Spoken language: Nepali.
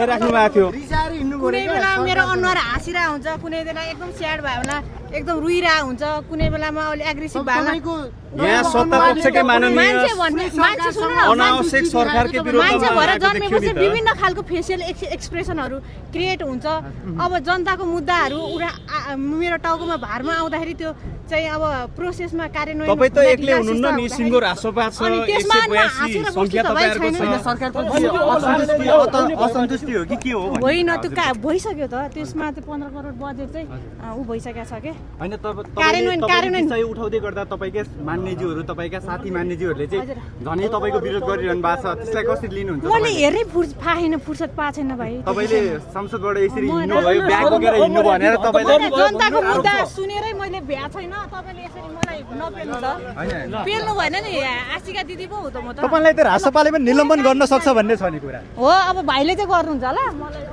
राख्नु भएको थियो कुनै बेला मेरो अनुहार हाँसिरहेको हुन्छ कुनै बेला एकदम स्याड भयो होला एकदम रुइरहेको हुन्छ कुनै बेलामा अलि एग्रेसिभ भयो यहाँ सत्ता पक्षकै माननीय अनावश्यक सरकारकै विरोधमा मान्छे भएर जन्मेपछि विभिन्न खालको फेसियल एक्सप्रेसनहरू क्रिएट हुन्छ अब जनताको मुद्दाहरू मेरो टाउकोमा भारमा आउँदाखेरि त्यो चाहिँ अब प्रोसेसमा कार्यान्वयन तपाई त एक्लै हुनुहुन्न नि सिङ्गो राष्ट्रपा छ 182 संख्या तपाईहरुको छ सरकारको असन्तुष्टि हो कि के हो होइन त्यो भइसक्यो त त्यसमा त्यो 15 करोड बजेट चाहिँ उ भइसकेको छ के हैन कार्यान्वयन चाहिँ उठाउँदै गर्दा तपाईकै मान्नेज्यूहरु तपाईका साथी मान्नेज्यूहरुले चाहिँ झनै तपाईको विरोध गरिरहनु भएको छ त्यसलाई कसरी लिनुहुन्छ मैले हेरै फुर्सद पाएको छैन भाइ तपाईले संसदबाट यसरी हिँड्नु भयो ब्याग बोकेर हिँड्नु भनेर तपाईले जनताको मुद्दा सुनेरै मैले भ्या छैन तपाईले यसरी मलाई नपेल्नु त पेल्नु भएन नि आशिका दिदी पो हो त म त तपाईलाई त राष्ट्रपालले पनि निलम्बन गर्न सक्छ भन्ने छ नि कुरा हो अब भाइले चाहिँ गर्नुहुन्छ होला मलाई